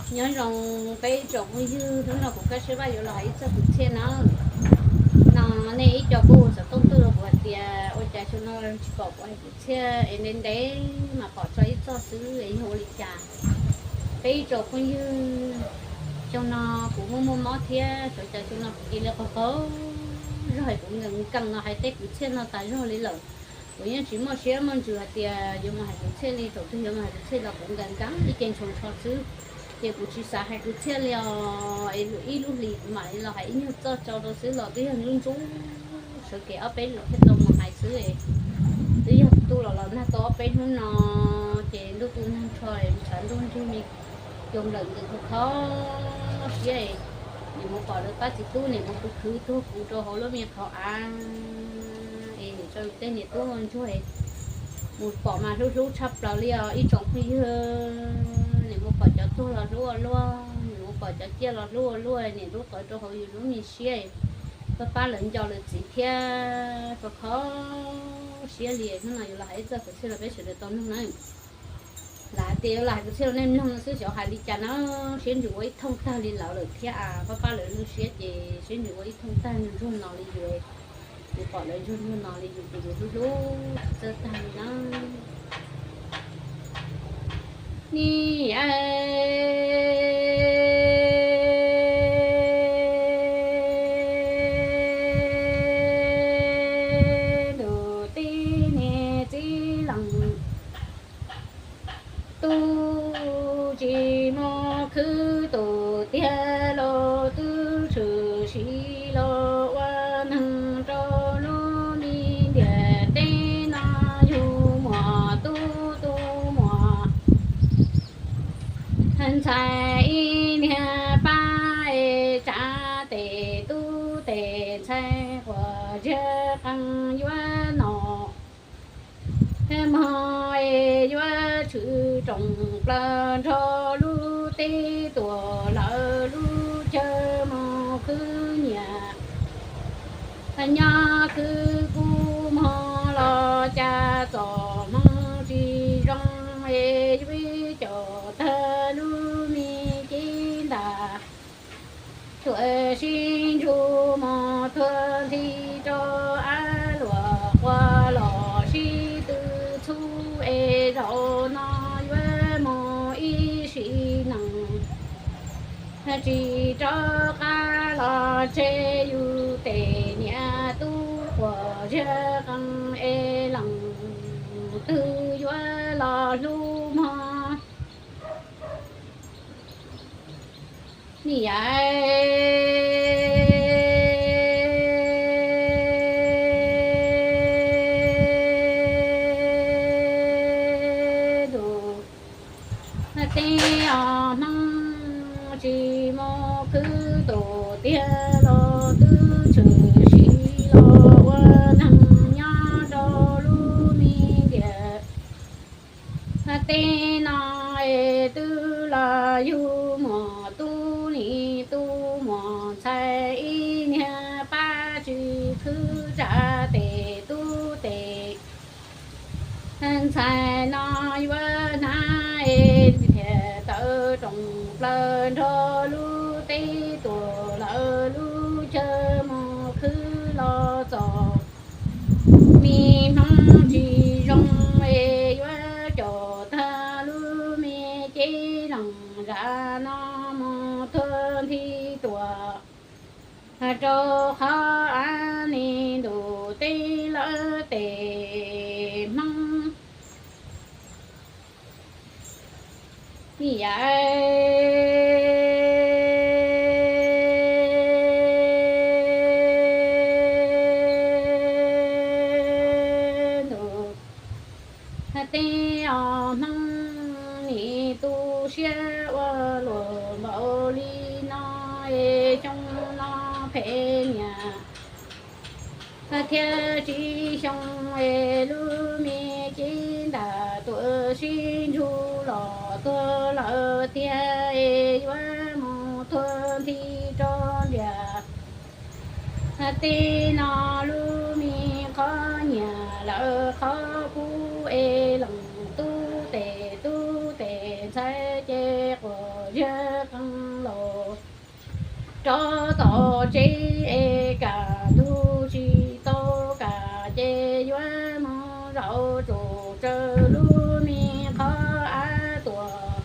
Nyob zoo peb ib tsoom phooj ywg, hnub no kuv Kab Siab Vaj yuav los hais ib txog kwv txhiaj na. No nej ib co kuj hu xov tooj tuaj rau kuv hais tias ua cas xyoo no tsis pom kuv hais kwv txhiaj es ntev ntev mas pom tso ib txoj xwb es yog ua li cas. Peb ib tsoom phooj ywg, xyoo no kuv muaj muaj mob thiab xyov cas xyoo no kuv cia li qaug qaug zog es kuv nkees nkees no hais tej kwv txhiaj no tas zog li lawm. Kuv yeej tsis muaj siab muaj ntsws hais tias yuav mus hais kwv txhiaj li, thaum twg yuav mus hais kwv txhiaj los kuv nkees nkees ib ce ntsho ntsho xwb. Ces kuv tsis xav hais kwv txhiaj li os, es ib lub hlis kuv mam li los hais ib nyuag txoj tso rau xwb los twb yog nruab nruab sawv kev ob peb lwm thiaj tau mus hais xwb. Twb yog tu los los nag tau ob peb hnub no, ces ntuj tu nag nrho, tshav ntuj nrig me, cua nplawm nkees kho kho siab. Nim mus pom lawv pab txiv tub nim mus khwv khwv tuag kuv rau hauv lub me qhov av es nim tso tej niam tub ntsuag mus pom mas hlub hlub tshaj plaws li os ib tsoom phooj ywg. Nim mus pom cov tuag los hlub ua luaj, nim mus pom cov ciaj los hlub ua luaj, nim hlub tawv rau hauv yus lub me siab. Pab pab lawv nco lawv txiv thiab kho kho siab li. Hnub no yuav los hais ib txoj kwv txhiaj rau peb sawv daws tau mloog na. Lam hais tias yuav los hais kwv txhiaj rau nej mloog no xwb, xyov hais li cas na, siab ntsws ua ib thooj tag li lawv lawm thiab. Pab pab lawv lub siab ces siab ntsws ua ib thooj tag, ntsuag no li yus, yus pom lawv ntsuag ntsuag no li yus ces yus hlub hlub txawj tag li na. Ni ntus tib niag txiv leej tub tsis muaj khwv tus tiag los twb tshwm sim los ua neeg rau lub me ntiaj teb no yug muam tub tu muam ntxhais ib niag pab es tsav tes tub tes ntxhais quas ziab qees yuav nom mog es yuav tshwm roos plaws nrho lub teb tuam lawv lub chaw mus khwb nyiam. Nyob khwb kub mog los cas txom hmoo tsis zoo es yuav caum tag lub me cev ntas. Tuam sib ntsug mus thuag nthi rau av luam quas los sib tw txhub es zaum no yuav mus ib sim neej. Tsis rov qab los tseg yus tes niam tub quas ziab qees es leej twg yuav los hlub mog. Ni yam ntus teb os Hmoob, tsis mus khwv tus tiag los twb tshwm sim los ua neeg nyob rau lub me ntiaj teb no es twb los yug muam tub nim tub muam ntxhais ib niag pab tsis khwb tsav tes tub tes ntxhais no yuav hnav es thiaj tawm roos plaws nrho lub teb tuam lawv lub chaw mus khwb los txog. Me Hmoob tsis zoo es yuav caum tag lub me cev leej zam no mus thuag nthi tuam rau qhov av ni ntus teb lawv tes Hmoob. Yam ntus teb os Hmoob, nim tu siab ua luaj npaum li no es xyoo no phem niam thiab tsis xyoo es lub me cev ntam tuam sib ntsug los tuag lawm tiag es yuav mus thuag nthi rau ntiaj teb no lub me qhov nyiam lawm qhov kub es leej tub tes tub tes ntxhais ces quas ziab qeej los rov tom tsev es kam ntug tsis tau kam ces yuav mus zaum tsum tsaws lub me qhov av tuam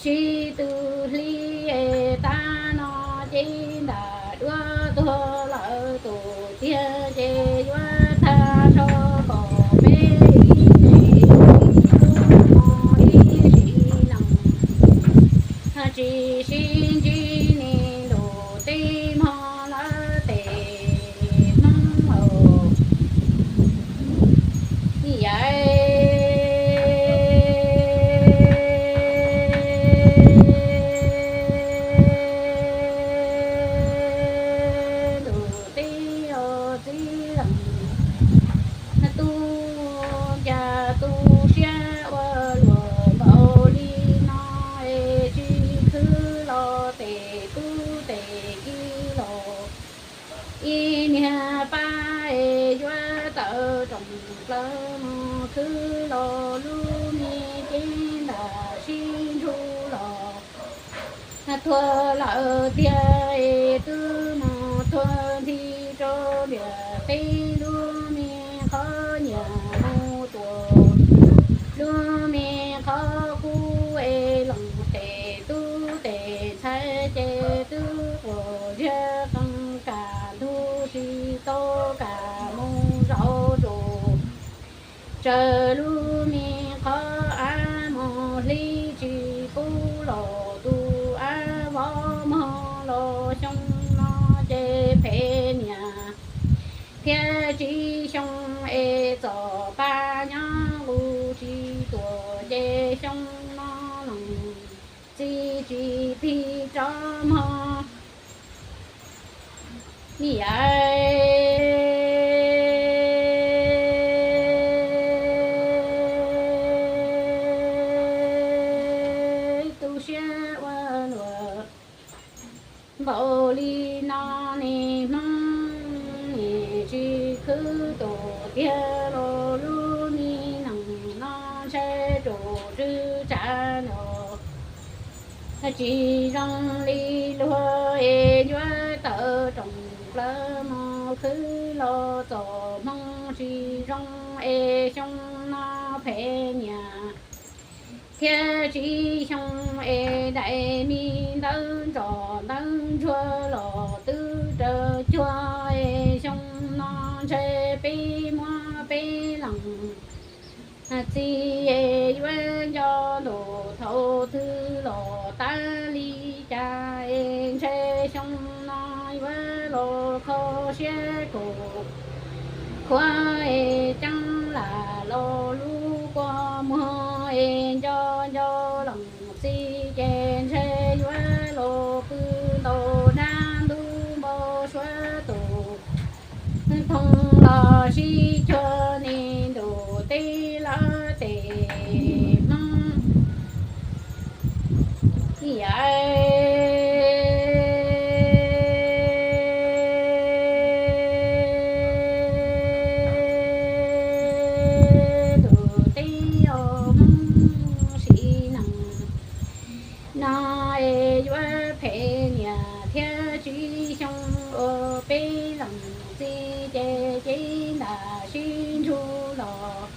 sib tw hli es tab no ces ntam duab tuag lawm tus tiag ces yuav tag nrho kom peb ib sim tub hmo ib sim nees tsis sib ntsib ne ntuj teb hmo lawm tes Hmoob yawm ntuj teb os txiv leej tu cas tu siab ua luaj npaum li no es tsis khwv los tes tub tes kiv los ib niag pab es yuav tawm rooj plaws mus khwv los lub me cev ntam sib ntsug los tuag lawm tiag es twb mus tuag nthi rau ntiaj teb lub me qhov nyiaj mus tuam lub me qhov kub es loos tes tub tes ntxhais ces twb quas ziab qeej kam ntug tsis tau kam mus zaum tsum tsaws lub me qhov av mus hli tsis pub los tus av vov mog los xyoo no ces phem niam thiab tsis xyoo es txom pab nyob nqus tsis tuam ces xyoo no leej txiv tsis plig rov mog. Yawm tu siab ua luaj npaum li no ne Hmoob ne tsis khwv tus tiag los lub me neej no ntshai rau tswv tsav no tsis zoo li luag es yuav tawm rooj plaws mus khwv los txom hmoo tsis zoo es xyoo no phem niam thiab tsis xyoo es daim me ntawv ntsoj ntawv ntsuag los twb raws cuag es xyoo no ntshai peb muab peb leej txiv es yuav nco ntuj thaum twg los tas li cas es ntshai xyoo no yuav los kho siab kaum khuav es ceeb lam los lub kua muag es nco nco leej txiv ces ntshai yuav los pw ntaus dab ntub npau suav tus thooj los sib cuag ne ntuj teb lawm tes Hmoob yawm ntuj teb os Hmoob sim neej no es yuav phem niam thiab tsis xyoo ua peb leej txiv ces cev ntam sib ntsug los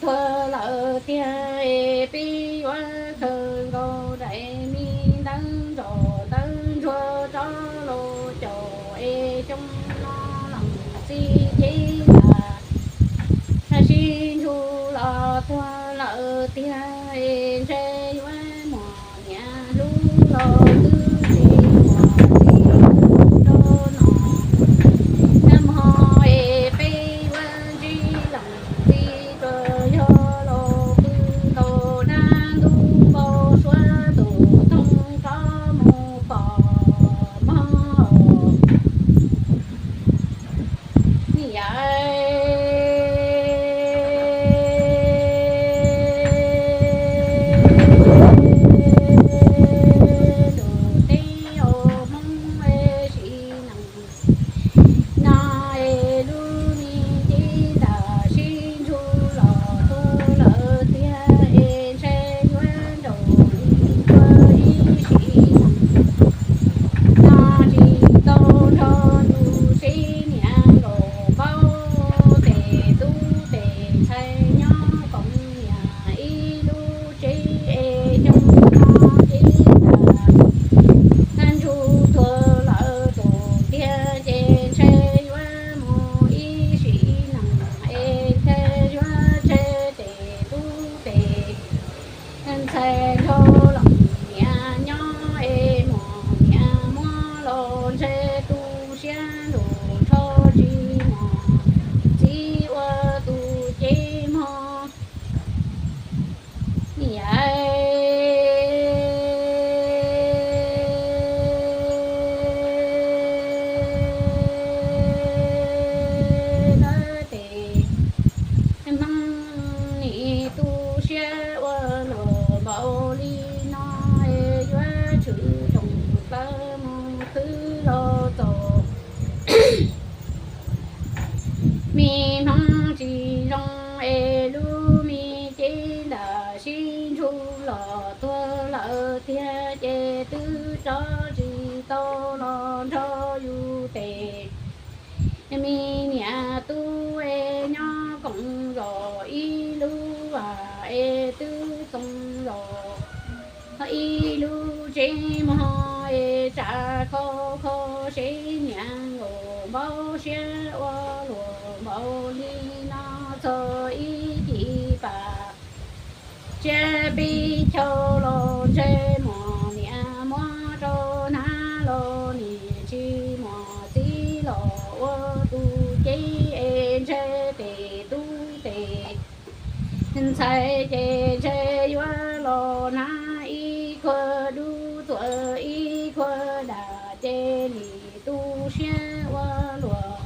tuag lawm tiag es peb yuav khaws nkaus daim me ntawv ntsoj ntawv ntsuag rov los caum es xyoo no leej txiv cev ntam sib ntsug los tuag lawm tiag es ntshai yuav muaj niam hlub los twb tsis muaj txiv rau no. Nag hmo es peb yuav ntsib leej txiv tsuas yog los pw ntaus dab tiag ces twb rov tsis tau los nrog yus tes. Me niam tub es nyob koom zos ib lub vaj es twb txoos zos ib lub tsev mog es tsav kho kho seb niam nkaus npau siab ua luaj npaum li no txog ib chim pam tsiab peb caug los ntshe mos niam muab rau hnav los nim tsis mos txiv los ua tus cev es ntshe tes tub tes ntxhais ces ntshe yuav los hnav ib khuab dub txuas ib khuab dam ces nim tu siab ua luaj